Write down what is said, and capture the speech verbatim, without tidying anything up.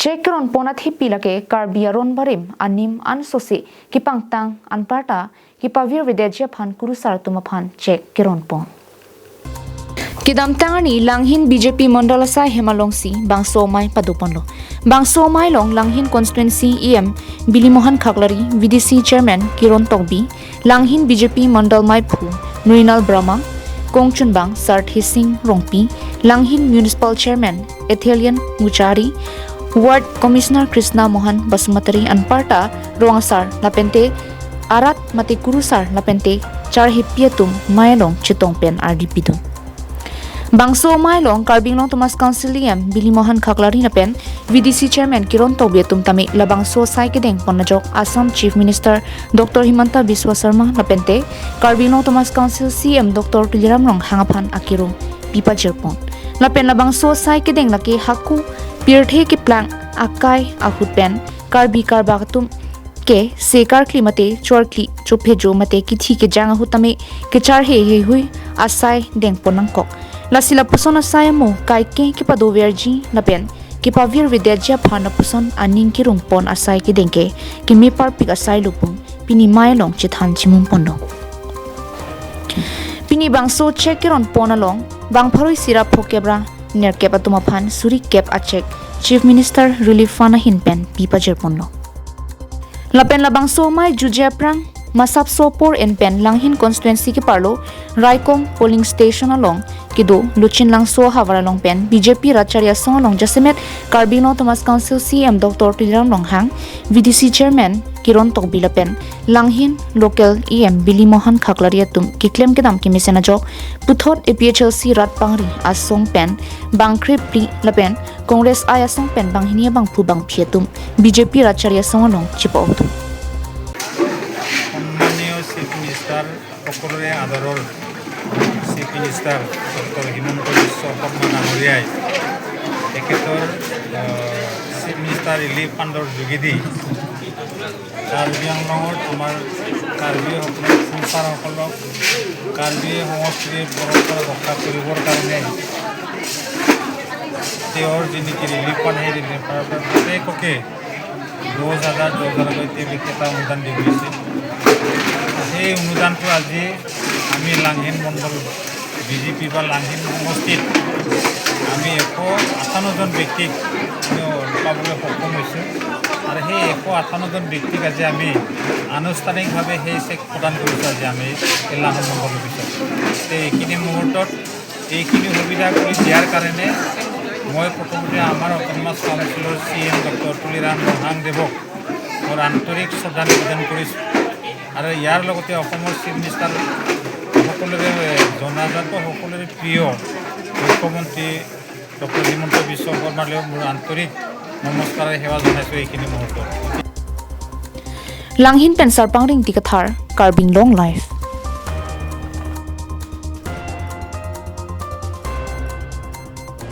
Cheque keron pon athepi lake Karbi aron barim anim ansose kepangtang anparta kepavirvedetji aphan kurusar atum aphan cheque keron pon. Kedamtang arni Langhin B J P Mondol asai hem alongsi bangso amei padoponlo. Bangso amei along Langhin constituency E M Bilimohan Khaklari, V D C chairman Kiron Tokbi, Langhin B J P Mondol meiphu Mrinal Brahma, kongchunbang Sarthe Sing Rongpi, Langhin municipal chairman Ethelian Muchari, ward commissioner Krishna Mohan Basumatary anparta rong asar lapente arat mate kurusar lapente charhepi atum amei along chetong pen ardi pidun. Bangso amei along Karbi Anglong Autonomous Council E M Bilimohan Khaklari lapen V D C chairman Kiron Tokbi atum tame labangso asai kedeng pon ajok Assam Chief Minister Doctor Himanta Biswa Sarma lapente Karbi Anglong Autonomous Council C E M Doctor Tuliram Ronghang aphan akero pipajir pon. Lapen labangso asai kedeng lake hako pirthe keplang akai ahut pen Karbi Karbak atum ke se karkli mate chorkli chophejo mate kithi kejang ahut tame kecharhe heihui asai deng pon nangkok. Lasi lapuson asai amo kaike kepadoverji lapen kepavirvedetji aphan lapuson aning kerung pon asai kedeng ke keme parpik asai lo pu pini amei along chethan chimum ponlo. Pini bangso cheque keron pon along bang pharo isi ra phokep ra nerkep atum aphan suri kep a cheque Chief Minister Relief Fund ahin pen pipajir ponlo. Lapen labangso amei jutji aphrang masapso apor en pen Langhin constituency keparlo Raikom polling station along kedo Luchinlangso ahavar along pen B J P rat chari asong along jasemet Karbi Anglong Autonomous Council C E M Doctor Tuliram Ronghang, V D C chairman Kiron Tokbi lapen Langhin local E M Bilimohan Khaklari atum keklem kedam kemesen ajok puthot A P H L C rat pangri asong pen bang krephli lapen Congress I asong pen bang hini abangphu bangphi atum B J P rat chari asong along chipa-o thu. সন্মানীয় chief minister, সকলোৰে আদৰৰ chief minister doctor Himanta বিশ্ব শৰ্মা ডাঙৰীয়াই তেখেতৰ, আহ, chief minister relief ফাণ্ডৰ যোগেদি কাৰ্বি আংলঙত আমাৰ কাৰ্বিসকলক, সংস্থাৰসকলক কাৰ্বি সংস্কৃতিৰ পৰম্পৰা ৰক্ষা কৰিবৰ কাৰণে তেওঁৰ যি নেকি ৰিলিফ ফাণ্ড, সেই ৰিলিফ ফাণ্ডৰ পৰা প্ৰত্যেককে দহ হাজাৰ, দহ হাজাৰকৈ তেওঁলোকে এটা অনুদান দি গৈছে। সেই অনুদানটো আজি আমি লাংহিন মণ্ডল বিজেপি বা লাংহিন সমষ্টিত আমি এশ আঠাৱন্নজন ব্যক্তিক আমি পাবলৈ সক্ষম হৈছোঁ। আৰু সেই এশ আঠাৱন্নজন ব্যক্তিক আজি আমি আনুষ্ঠানিকভাৱে সেই চেক প্ৰদান কৰিছোঁ আজি আমি এই লাংহিন মণ্ডল অফিচত। এই এইখিনি মুহূৰ্তত এইখিনি সুবিধা কৰি দিয়াৰ কাৰণে মই প্ৰথমতে আমাৰ অট'নমাছ কাউন্সিলৰ চি এম ডক্টৰ তুলিৰাম ৰংহাং দেৱক মোৰ আন্তৰিক শ্ৰদ্ধা নিবেদন কৰিছোঁ। আৰু ইয়াৰ লগতে অসমৰ চিফ মিনিষ্টাৰ সকলোৰে জনাজাত, সকলোৰে প্ৰিয় মুখ্যমন্ত্ৰী ডক্টৰ হিমন্ত বিশ্ব শৰ্মালৈও মোৰ আন্তৰিক নমস্কাৰ আৰু সেৱা জনাইছোঁ এইখিনি মুহূৰ্তত। Langhin pen Sarpang Ringti Kathar, Karbi Anglong Live.